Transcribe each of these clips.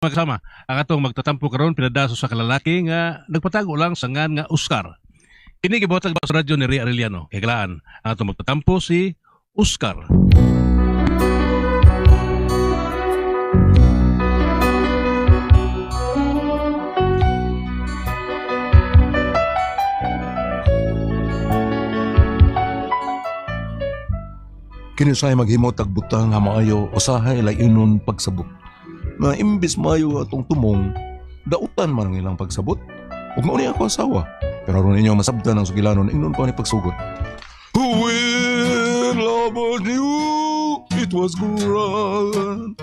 Magkasama ang atong magtatampo karon pinadaso sa kalalaki nga nagpatago lang sa ngan nga Oscar. Kini gibuhatag sa radyo ni Ria Arellano. Kay kalaan ang atong magtatampo si Oscar. Kini say maghimo tag butang nga maayo usahay layonon pagsabot. Na imbis maayo atong tumong, dautan man ang ilang pagsabot. Ug mao ni ako asawa. Pero aron ninyo masabtan ang sugilanon ingnon ko ni pagsugot. When love was new, it was grand.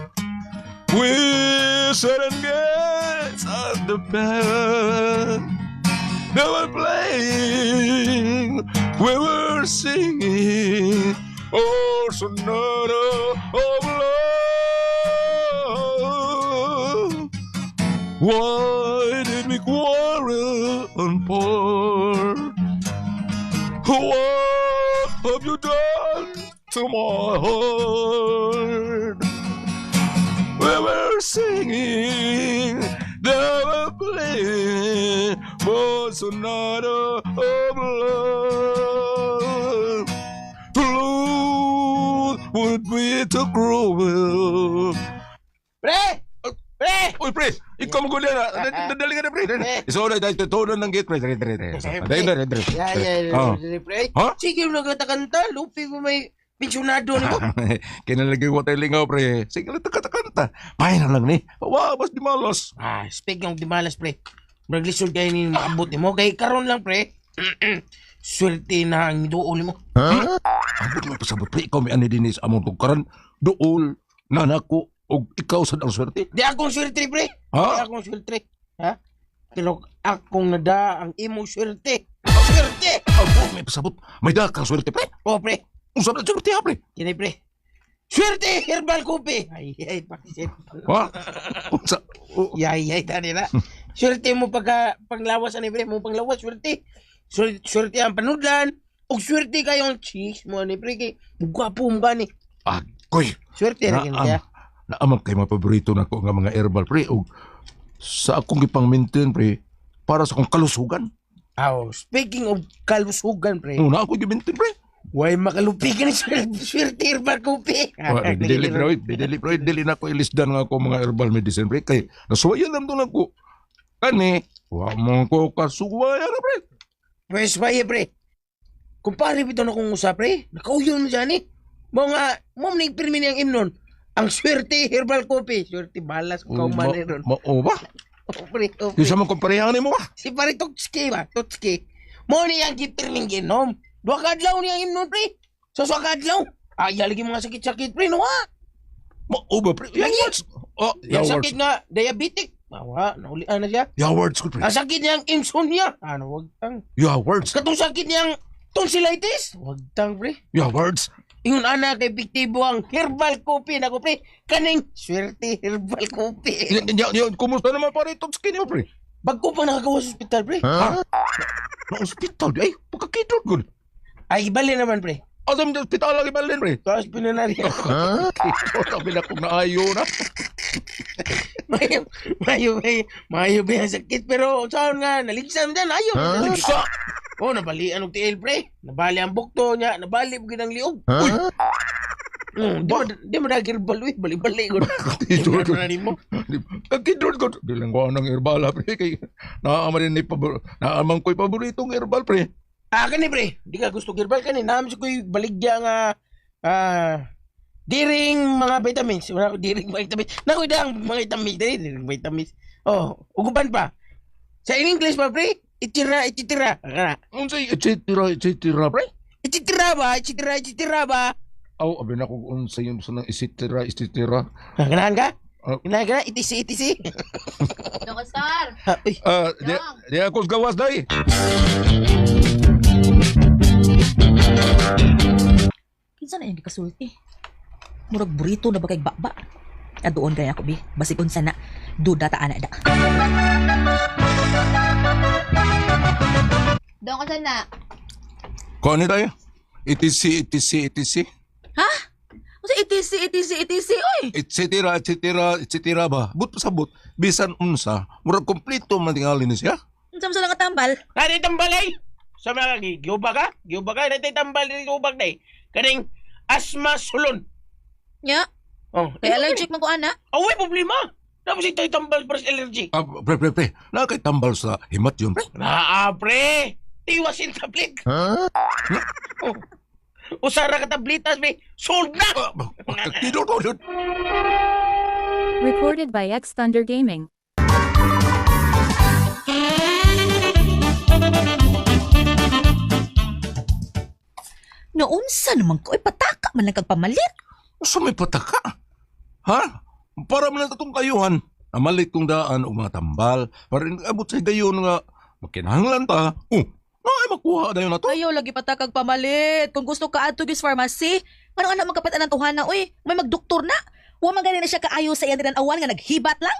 We sat and gazed at the band. They were playing, we were singing. Oh, sonata of love. Why did we quarrel and part? What have you done to my heart? We were singing, they were playing, oh, sonata of love. To lose would be too cruel. Pre! Pre! Uy, pre! Ikaw mo gulya na. Dali ka na, pre. So, dahil tutunan ng gate, pre. Dali, dali, dali. Dali, dali, dali. Ya, ya, Oh. ya, pre. Ha? Sige, nagkanta-kanta. Lupi ko may pensyonado ni ko. Kinalagay ko tayo lingaw, pre. Sige, kanta-kanta. Pahay na lang ni. Wabas di malos. Ah, speak yung dimalas, pre. Maglisod kayo ni maabot ni mo. Kay karon lang, pre. Swerte na ang duol mo. Abot mo pasabot, pre. Ikaw may ani din sa among tugkaran. Duol, nanako, og ikaw sad ang swerte. Di akong swerte, pre. Ha? Di akong swerte. Ha? Pero akong nada ang imong swerte. Swerte! Abot may pasabot. May da kang swerte, pre. Oh, pre. Unsa na swerte, ha, pre? Kini, pre. Swerte! Herbal coffee! Ay, ay, pakisit. Ha? Unsa? Oh, Yay, yay, tani na. Swerte mo pagka panglawas ani pre, mo panglawas swerte. Swerte, swerte ang panudlan ug swerte kayo ang cheese mo ani pre kay gwapo mo gani. Agoy. Swerte ra kini Naam. Naamang kay mga paborito nako nga mga herbal, pre. Og sa akong gipang maintain, pre, para sa akong kalusugan. Aw, speaking of kalusugan pre. Una ako gi-maintain, pre. Way makalupi ka ni swerte, swerte herbal coffee. Wa, dili pre, dili pre, dili na ko ilisdan nga ako mga herbal medicine pre kay nasuwayan lang doon ako. Kani, wa mo ko kasuwayan na pre. Pwes pa pre. Kumpare bitaw na kong usa pre. Nakauyon mo siya ni. Mo nga mo man pirmi niyang imnon. Ang swerte herbal coffee, swerte balas kung kauman ni ron. Mao ba? Oh, pre, oh, Di pre. sa man kumparehan nimo ba? Si pare Totski ba? Totski. Mo ni ang gipirming ginom. Duha ka adlaw ni ang imnon pre. Sa so, ka adlaw. Ay, lagi mga sakit-sakit pre no ha. Mao ba pre? Lagi. Yawards. Oh, Yang yawards. sakit nga diabetic. Awa, naulian na siya. Yawards ko pre. Ang sakit niyang insomnia. Ano, wag tang. Yawards. Katong sakit niyang tonsillitis. Wag tang pre. Yawards. Ingon ana kay epektibo ang herbal coffee nako pre. Kaning swerte herbal coffee. Ya, kumusta naman pare itong skin mo pre? Bagko pa nakagawa sa ospital pre. Ha? Na ospital di ay pagkakidot gud. Ay, bali naman pre. Asa mo ospital lagi balin pre? Tapos pinanari. Kidot ang pinakong naayo na. Mayo, mayo, mayo, mayo ba yung sakit? Pero saan nga, naligsan dyan, ayaw. Sa Oh, nabalian og tiil, pre. Nabali ang bukto niya, nabali pag ang liog. Uy! Di mo dagir baloy, bali-bali ko. Kidot Ano na nimo? Kagkidot ko. Bilang ko ng herbal pre kay naama rin ni pabor naamang ko'y paboritong herbal pre. Ah, kani pre, di ka gusto herbal kani. Naam sa ko'y baligya nga ah diring mga vitamins. Wala ko diring vitamins. Nakoy dang mga vitamins diri, diring vitamins. Oh, uguban pa. Sa in English pa pre, itira, itira. Kana. Unsay etc etc pre? Itira ba? Itira, itira ba? Aw, abi na ko unsay yung sa nang etc etc. Ah, ganahan ka? Ah. Ganahan ka na? Itisi, itisi. Dong Oscar! Ah, uy. Ah, di, di ako sa gawas day. Kinsa na yung gikasulti? Murag burrito na ba kay baba? Adoon kaya ako bi. Basig unsa na. Duda ta ana da. Dong ka na. Kuan ni tayo? ETC, ETC, ETC. Ha? Unsa Unsa etc etc etc oy? Et cetera, et cetera, et cetera ba? But pasabot, bisan unsa, murag kompleto man tingali ni siya. Unsa man sa nga tambal? Nari tambal ay. Sa mga giuba ka? Giuba ka? Nari tambal diri ubag day. Kaning asma sulon. Nya, Oh, kay allergic man ko ana. Away problema. Tapos ito'y tambal para sa allergy. Ah, pre, pre, pre, na kay tambal sa himat yun, pre. Naa, pre. Tiwasin tablet. Huh? Oh. Usara ka tablitas, pre. Sold na! Ah, Dito, dito. Recorded by X Thunder Gaming. Naunsa naman ko, ay pataka man lang kag pamalit. Usa may pataka. Ha? Para man lang atong kayuhan. Namalit kong daan og mga tambal para abot sa higayon nga makinahanglan ta. Oh, ay makuha dayon na to. Ayaw lagi patakag pamalit. Kung gusto ka adto gyud sa pharmacy, ano anak magkapat anang tuhana oy, may magdoktor na. Wa man gani na siya kaayo sa iyang tinan-awan nga naghibat lang.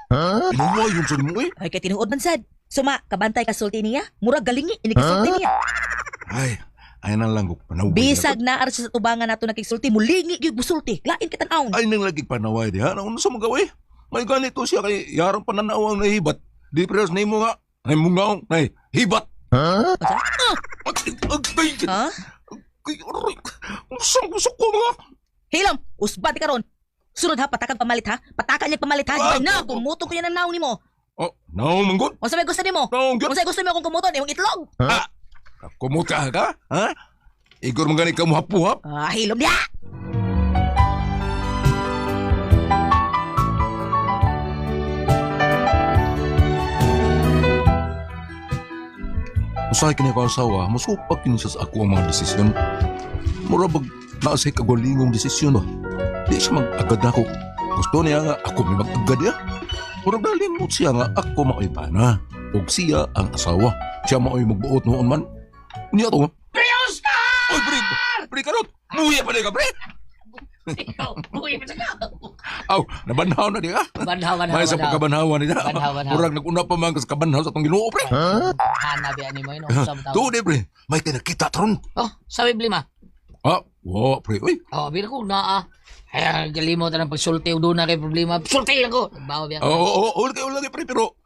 Inuwa yun sa nimo eh. Ay kay tinuod man sad. Suma, kabantay ka sulti niya. Murag galingi ini kasulti niya. Ay, ay nang lang og panaway. Bisag na ar siya sa tubangan nato nakigsulti, mulingi gyud musulti. Lain kita tan-awon. Ay nang lagi panaway diha. Ano sa mga eh? May ganito siya kay yarang pananawang nahibat. Di press nimo nga. Ay mungaw, nay hibat. Unsa? Ay, ay, Ha? ay, aray. Usang usok ko mga. Hilom, usba di karon. Sunod ha, patakag pamalit ha. Pataka niya pamalit ha. Ah, Di ba na, kumuto ko yan ang naong nimo. Oh, naong manggod. Unsa may gusto nimo? Naong gyud. Unsa may gusto nimo kung kumuton imong itlog? Kumuta ka? Ha? Igor man gani ka muhap-muhap. Ah, hilom diha. Usahay kini ko asawa, musupak kini siya sa ako ang mga desisyon. Mura bag naa siya kagwalingong desisyon ba? Di siya mag-agad na ako. Gusto niya nga ako may mag-agad niya. Mura nalimot siya nga ako mao'y pana. Ug siya ang asawa. Siya mao'y magbuot noon man. Niya to. Pre, Oscar! Oy, pre! Pre, karot! Muya pa ka, pre! Uy, pataka. Aw, nabanhaw na di ka. Banhaw, banhaw, May sa banhaw. pagkabanhawa nila. Banhaw, banhaw. Murag nag-una pa man sa kabanhaw sa atong Ginoo, pre. Hana biya ni mo yun. Usap tao. Tuod eh, pre. May kinakita taron. Oh, sabi blima. Ah, wa, pre. Uy, Oh, bira ko na ah. Ay, galimot na ng pagsulti og doon na kay problema. Sulti lang ko. Bawo biya. Oo, oo, oo, oo, lagi, pre, pero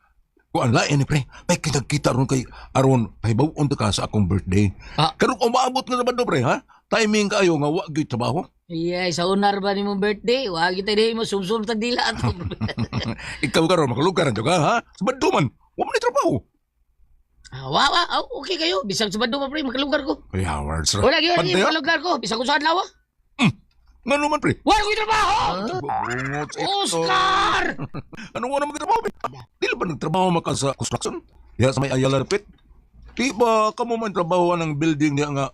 kuan lain ni pre. May kitang-kita ron kay aron pahibaw-on ta ka sa akong birthday. Ah. Karon umaabot na naman do pre, ha? Timing kayo nga wa gyud trabaho. Yeah, sa unar ba ni mong birthday? Wa kita di mo sumsum tag dila ato. Ikaw karon makalugar ra ka, ha? Sa Sabado man, wa man ni trabaho. Ah, wa wa, oh, okay kayo. Bisag Sabado pa pre, makalugar ko. Ay, Howard, sir. Wala gyud Pantay, ha? makalugar ko. Bisag usa adlaw. ah. Ngano man pre? Wala ko'y trabaho. Bungot sa ito. Oscar! Ano nga naman trabaho? Pre? Di ba nagtrabaho man ka sa construction? Diha sa may Ayala Pit. Di ba kamo man trabaho ng building niya nga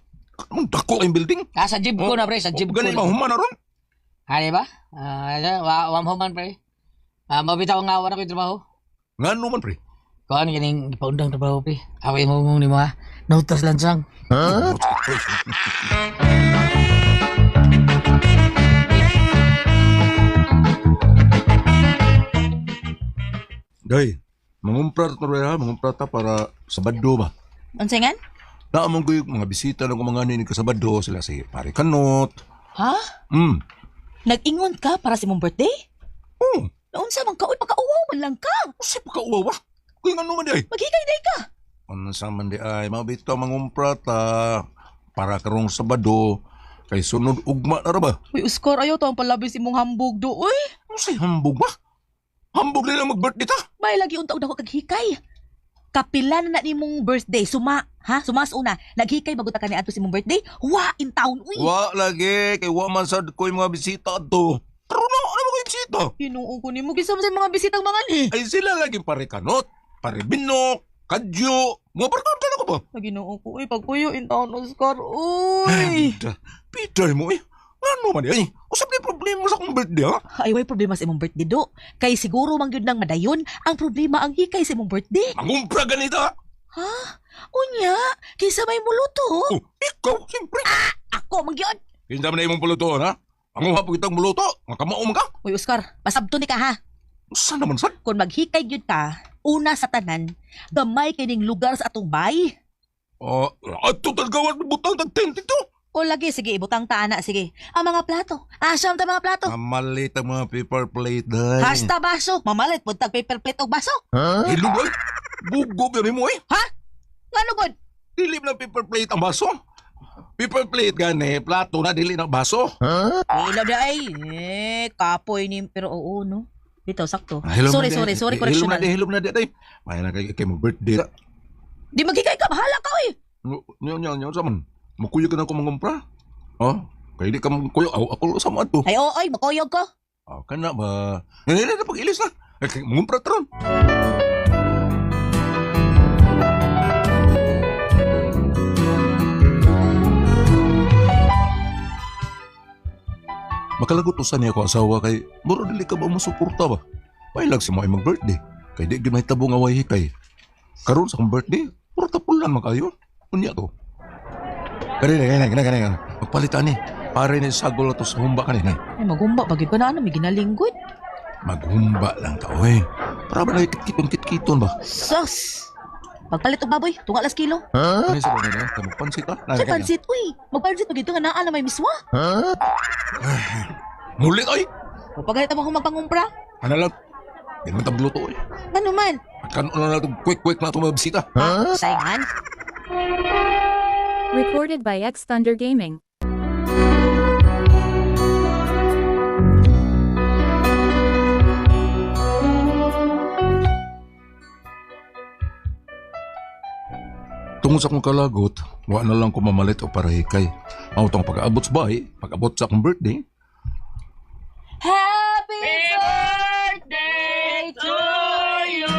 anong dako ang building? Ah, sa jeep ko na pre, sa jeep ko. Gani na. mahuman na ron. Ah, di ba? Ah, wa wa mo man pre. Ah, mabitaw nga wala ko'y trabaho. Ngano man pre? Kuan kining ipaundang trabaho pre. Away mo mong nimo ha. Nautas lansang. Huh? Day, mangumpra ta ha, mangumpra ta para Sabado ba? Unsa ngan? Naamong ko yung mga bisita ng mga ni ka Sabado sila si Pare Kanot. Ha? Nag-ingon ka para sa imong birthday? Oh, Naunsa man ka, uy, pakauwaw man lang ka. usa pa ka uwawa. Kuy ngano man day? Maghikay day ka. Unsa man di ay mabitaw mangumpra ta para karong Sabado kay sunod ugma na ra ba? Uy, Oscar, ayaw to ang palabis imong hambog do, uy. Unsay hambog ba? Hambog nila mag-birthday ta. May lagi unta og dako kag hikay. Kapila na na nimong birthday, suma, ha? Suma sa una. Naghikay bago ta kani adto sa imong birthday. Wa in town, uy. Wa lagi kay wa man sad ko'y mga bisita adto. Karon na ano ba ko'y bisita? Hinuon ko nimo kinsa man sa mga bisitang mga ni. Ay sila lagi pare kanot, pare binok, kadyo, mga barkada na ko ba? Ginoo ko, uy, pagpuyo in town, Oscar, uy. Peter, Peter mo eh. Ano man eh? Usap ni problema sa akong birthday ha? Ay, way problema sa imong birthday do. Kay siguro man gyud nang madayon, ang problema ang hikay sa imong birthday. Mangumpra ganita. Ha? Unya, kinsa may muluto? Oh, ikaw siyempre. Ako man gyud. Kinsa man na imong pulutoon ha? Manguha po kitang muluto. Nga kamao man ka. Uy, Oscar, pasabto ni ka ha. Saan naman sad? Kung maghikay gyud ka, una sa tanan, gamay kining lugar sa atong bay. Oh, ato talgawan butang tag tent ito. O lagi, sige, ibutang ta ana, sige. Ang mga plato. Asam ta mga plato. Mamalit ang mga paper plate day. Hasta baso. Mamalit pud tag paper plate og baso. Hilom ay. Bugo ba mo eh? Ngano gud? Dili na paper plate ang baso. Paper plate gani, plato na dili na baso. Ila di ay. Eh, kapoy ni pero oo no. Dito sakto. Ah, hilom Sorry, na di. sorry, sorry, Hilom na correctional. di, hilom na di, day. May na kay kay mo birthday. Di magigay ka, bahala ka oy. Nyo nyo nyo sa man. Mukuyo ka na ko mangumpra. Oh, kay di ka mukuyo ako ako sa man to. Ay oo, ay makuyog ko. Oh, kana ba? Hindi na pag-ilis na. Ay, kay mangumpra tron. Makalagot usa niya ako asawa kay muro dili ka ba mosuporta ba? Pailag sa mo ay mag-birthday. Kay di gyud mahitabo nga way hikay. Karon sa akong birthday, puro tapulan man kayo. Unya to. Kani kani kani kani. Magpalit ani. Pare ni sagol ato sa humba kani nay. Ay magumba pagid ko na ano, may ginalinggoy. Maghumba lang ka oy. Para ba nagkitkiton kitkiton ba? Sus. Pagpalit og baboy, tunga las kilo. Kani sa ba na? Kamo pansit ah. Sa pansit, uy. Magpansit pagid nga naa na may miswa. Mulit oy. O pagalit mo akong magpangumpra. Ana lang. Di man tabluto oy. Ano man? Kan na lang quick quick na itong mga bisita. Sayangan. Recorded by X Thunder Gaming. Tungod sa akong kalagot, wa na lang ko mamalit o para hikay. Mao tong pag-abot sa bahay, pag-abot sa akong birthday, Happy Birthday to you.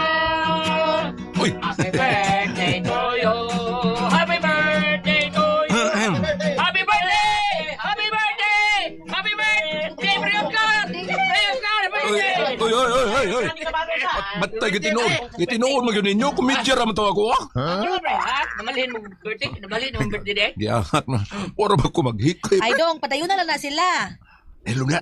Uy! Happy birthday to you. Happy birthday to you. Happy birthday! Happy birthday! Happy birthday! Pre Oscar! Pre Oscar! Happy Oy, birthday! oy, oy, oy, oy, oy. Batay gitinood. Gitinood man gyud ninyo, komedya ra man to ako ah. Ano pre, ha? Namalhin mo birthday? Namalhin mo birthday day? Giangat na. Wala ba ko maghikay? Ay dong, patayo na lang na sila. Hello na.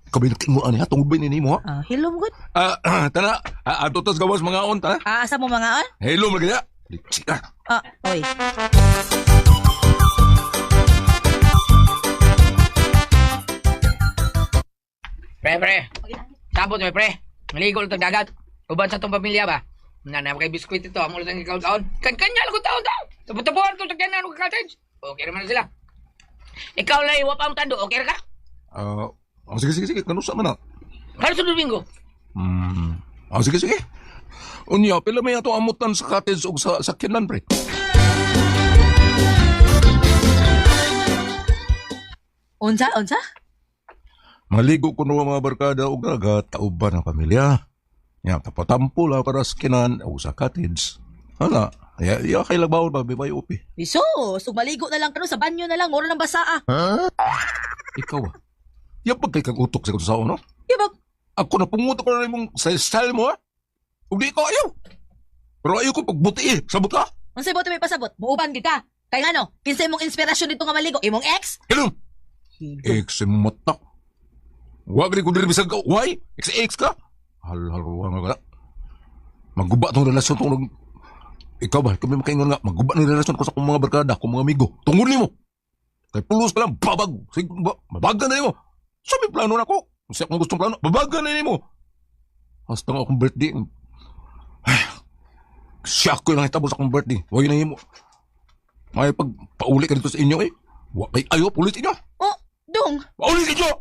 Kabinakin mo ani ha, tungod ba ni mo ha? Ah, hilom gud. Ah, tana, ah, ato tas gawas mga on ta. Ah, asa mo mga on? Hello lagi na. Chika. Ah, oy. Pre, pre. Sabot pre, pre. Maligo lang tag dagat. Uban sa tong pamilya ba? Na na kay biskwit ito, amo lang ikaw taon. Kan kanya lang taon taon. Tapo-tapuan to sa kanan og cottage. Okay naman na sila. Ikaw lang iwa pa ang tando, okay ra ka? Ah, oh, sige sige sige, kanusa man na. Karon sa Domingo. Hmm. Ah, sige sige. Unya, pila may ato amutan sa cottage ug sa sakyanan pre. Unsa, unsa? Maligo ko no mga barkada ug dagat kauban ang pamilya. Ya, tapatampo la para sa kinan ug sa cottage. Hala, ya, ya kay lagbaon ba bibay upi. Iso, sugmaligo na lang kano sa banyo na lang, moro nang basa ah. Ikaw ah. Ya pag kay kag utok sa kusaon no? Yabag, Ako na punguto ko na imong sa style mo ah. Ug di ko ayaw. Pero ayaw ko pagbuti eh. Sabot ka. unsay boto may pasabot? Muuban gid ka. Kay ngano, kinsa imong inspirasyon dito nga maligo? Imong ex? Hello. Ex mo mata. Wag rin ko diri bisag ka. Why? Ex ex ka? Hal hal wa nga ka. Maguba tong relasyon tong ikaw ba, kami makaingon nga, maguba ng relasyon ko sa akong mga barkada, akong mga amigo. Tungod nimo. Kay pulos pa lang, babag. Sige, ba, babagan na nimo. Sa may plano na ko. Sa akong gustong plano, babagan na nimo. Hasta nga akong birthday. Ay, siya ko yung nangitabo sa akong birthday. Huwag na nimo. May pag pauli ka dito sa inyo eh. Wa kay ayo pulis inyo. Oh, dong. Pauli sa inyo!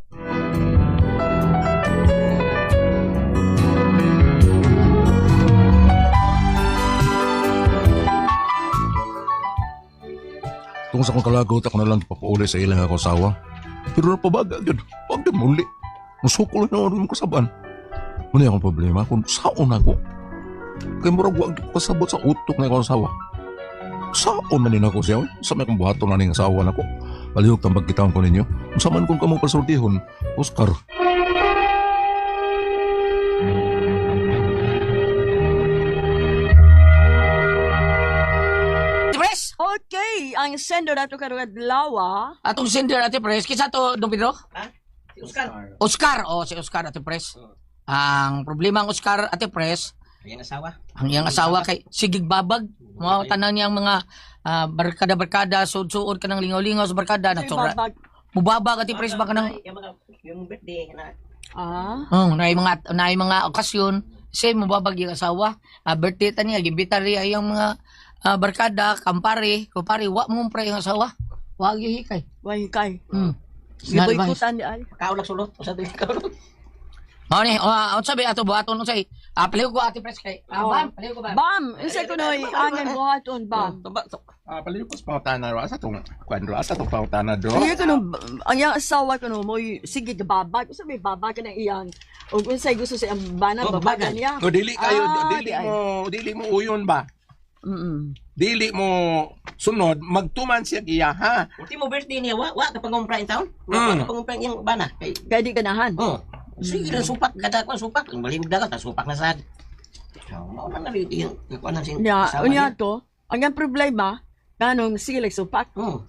Tungkol sa akong kalagot, ako na lang papauli sa ilang ako asawa. Pero napabaga yun. Huwag din muli. Musukol na ako kasabaan. Muna akong problema kung saon ako. Kaya murag wag ko kasabot sa utok na akong asawa. Saon man din ako siya. Oy. Sa may akong buhaton na ning asawa nako. Palihog tambag kitaan ko ninyo. Unsa man kung kamong pasultihon, Oscar. Ate Pres! Okay, ang sender nato karong adlaw. Atong sender Ate Pres, kinsa to Don Pedro? Ha? Si Oscar. Oscar, oh si Oscar Ate Pres. Ang problema ang Oscar Ate Pres, Ayan asawa. ang iyang asawa kay sigig babag, mga tanan niyang mga Barkada-barkada, suod-suod ka ng lingaw-lingaw sa barkada, nagtura. Babag. Mubaba ka ti pres ba ka ng Yung birthday na. Ah. Oh, naay mga okasyon, same mubabag yung asawa. Birthday ta niya, gimbita riya yung mga barkada, kampare, kumpare, wa mo pre yung asawa. Wa gyud hikay. Way kay. Sinadvise. Giboykotan ni ay. Kaulak sulot. Usa to kaulak. Mao ni, unsa ba ato buhaton unsay? Paliw ko ate pres kay. Bam, paliw ko bam. Bam, unsa ko noy angay buhaton bam. Paliw ko sa pangutana ro. Asa tong kuan ro? Asa tong pangutana do? Iya ko no, ang iyang asawa ko no, mo'y sige babag. Unsa may babag ka ng iyang. Ug unsay gusto sa iyang bana, Oh, babagan babagan. niya. No, dili kayo, Ah, dili di ay. mo, dili mo uyon ba? Dili mo sunod, magtuman siya iya ha. Ultimo birthday niya wa ka pangumpra in town. Wa ka pangumpra iyang bana. Kay Kaya di ganahan. oh. Sige lang supak kada ko supak. Ang balingog dagat ta supak na sad. So, mao na na yung kuan sing Nya, asawa unya niya. to, ang iyang problema, kanong sige lang supak. Oh.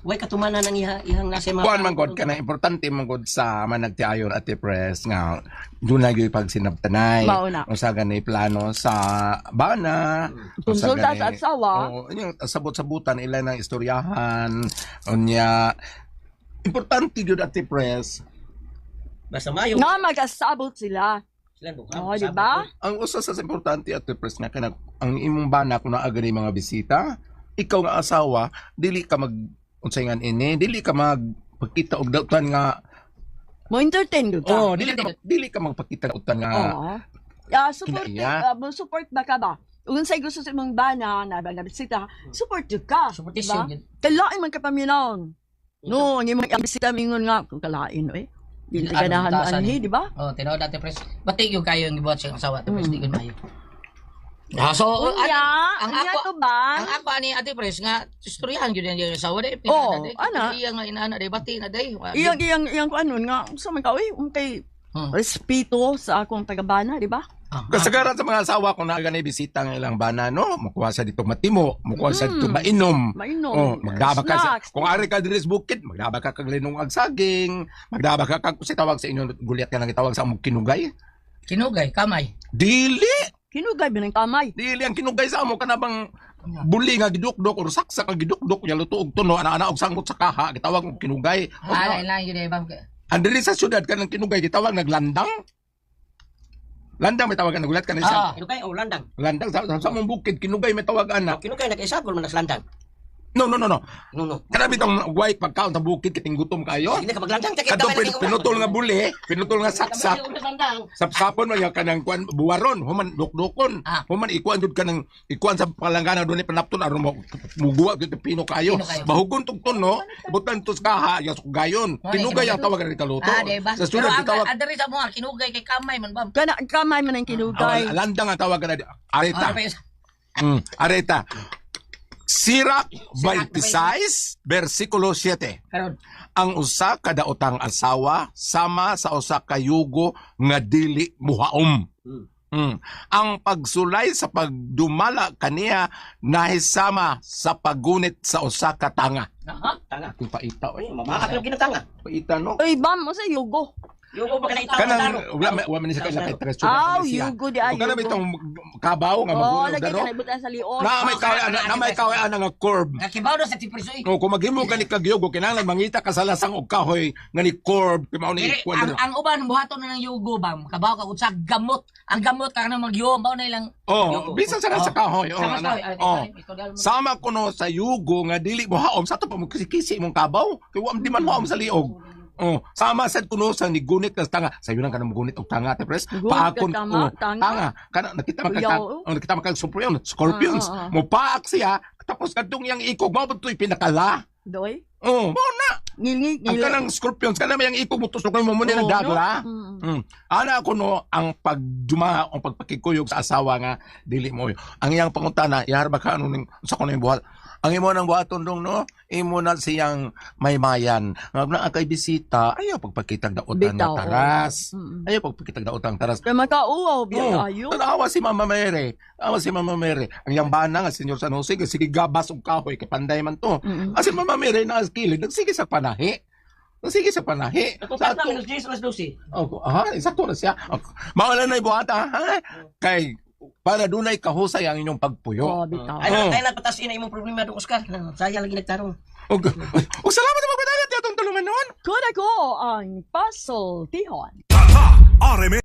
Way katumanan ang iha ihang nasa mga Kuan man god kana importante man god sa managtiayon at press nga doon na gyud pagsinabtanay. Mao na. Unsa gani plano sa bana, unsa Konsulta sa asawa. Oo, yung sabot-sabutan ila ng istoryahan. Unya importante gyud at press. Basta mayo. Nga mag-asabot sila. Sila duha. Oh, di ba? Ang usa sa importante at press nga kana ang imong bana kung naa gani mga bisita, ikaw nga asawa dili ka mag unsay nga ini, dili ka magpakita og dautan nga Mo entertain gyud ka. oh, dili ka magpakita og dautan nga Oo. Ah, support, Kinaiya. mo support ba ka ba? Ug unsay gusto sa imong bana na ba bisita, support jud ka. Supportation Diba? gyud. Kalain man ka paminaon. No, ang imong ang bisita mingon nga kung kalain oy. Dili Ano, ganahan mo butasan anhi, eh. di ba? Oh, tinuod ate pres. Bati yung kayo yung gibuhat sa iyong asawa ate pres, di gyud maayo. So Unya, ang unya ako- to ba? ang ako ani ate pres nga istoryahan gyud niya yung asawa dai. Oo, ana. Iya nga inaana dai bati na dai. Iyang iyang iyang kuanon nga unsa man ka oy, kay respeto sa akong tagabana, di ba? Kasagaran sa mga asawa kung naa gani bisita ang ilang bana no, mukuha sa dito matimo, mukuha sa dito mainom. Mainom. Oh, magdaba ka sa, Snacks. kung ari ka diri sa bukid, magdaba ka kag linungag saging, magdaba ka kag kasi tawag sa inyo gulyat ka nang gitawag sa among kinugay. Kinugay, kamay. Dili, Kinugay ba ng kamay? dili ang kinugay sa amo kana bang buli nga gidukdok or saksak nga gidukdok nya luto og tuno ana-ana og sangkot sa kaha gitawag og kinugay. Lain lang yun eh, bam. Ang diri sa syudad kanang kinugay gitawag naglandang. Landang may tawag nagulat ka na siya. Kinukay o landang. Landang sa among bukid kinugay may tawag ana. Oh, kinukay nag-isagol man nas landang. No, no, no, no. No, no. Kana bitong way pagkaon sa bukid kiting gutom kayo. Sige na ka maglandang. Kadtong pinutol nga buli, pinutol nga saksak. Sapsapon man yung kanang kuan buwaron, human dukdukon, human ikuan jud kanang ikuan sa palanggana doon ni panapton aron mo muguwa gyud pino kayo. Pino kayo. Bahugon tug tuno, butan tos kaha ya sugayon. Mo, Kinugay ang tawag ni kaluto. Di ba? Sa Pero sunod ang gitawag ang diri sa mga kinugay kay kamay man bam. Kana kamay man ang kinugay. Landang ang tawag na areta. Pa yun? Areta. Sirak 26 versikulo 7. Karon. Ang usa ka daotang asawa sama sa usa ka yugo nga dili muhaom. Ang pagsulay sa pagdumala kaniya nahisama sa paggunit sa usa ka tanga. Aha. Tanga. Kung paita oy, Mamaak lang ginatanga. Paita no. Oy, bam, unsa yugo? Yugo ba kana itaw Kanang wala man siya kay tres Aw, yugo di ay. Kana yugo. bitong kabaw nga Oh, magulo lagi daro. ka na ibutan sa lion. Na may kaway ana nga curve. Nakibaw na sa tipreso eh. No, kung maghimo ka ni kagyugo kinahanglan mangita ka sa lasang og kahoy nga ni curve kay mao ni Dili, ikuan ang uban buhaton na ng yugo bam. Kabaw ka unsa gamot. Ang gamot ka na magyuo mao na ilang Oh, bisan sa sa kahoy. Oh, Sama ana. sa kahoy. Ay, Oh. istorya mo. Sama kuno sa yugo nga dili mo haom sa to pa mo kisi imong kabaw kay wa di man haom sa liog. Oh, sama sad kuno sa nigunit ka sa tanga. Sayo lang ka na mugunit og tanga te pres. Gunit Paakon ka tama, oh, tanga. tanga. Kana nakita man kag Uyaw, oh, nakita man kag scorpion, scorpions. Ah. Mo paak siya tapos kadtong iyang ikog mao to'y pinakala. Doy. Oh, mao na. Ngilngig, Ang ngilngig. kanang scorpions kana may ang ikog mo tusok mo mo ni Oo, nang dagla. no? Ana ko no ang pagduma ang pagpakikuyog sa asawa nga dili mo. Ang iyang pangutana, yar ba ka ano ning sa kuno yung buhat. Ang imo nang buhaton dong no, imo na siyang maymayan. Nga naa kay bisita, ayaw pagpakitag daotan nga Bitaw, oo. taras. Ayaw pagpakitag daotan taras. Kaya makauwaw, biya Oo. kayo. Tanawa si Mama Mary. Tanawa si Mama Mary. Ang iyang bana nga Senyor San Jose, sige gabas og kahoy kay panday man to. Asi Mama Mary na kilid, nagsige sa panahi. Nagsige sa panahi. Sa ato alas 10, alas 12. Oh, aha, sakto na siya. Oh, mawala na ibuhata, ha? Kay Para dunay kahusay ang inyong pagpuyo. Oh, bitaw. Ay, na, tayo na patasin na imong problema dong, Oscar. Sayang lagi nagtarong. Og salamat sa pagpadagat atong tulumanon. Kuna ko ang puzzle tihon. RMN.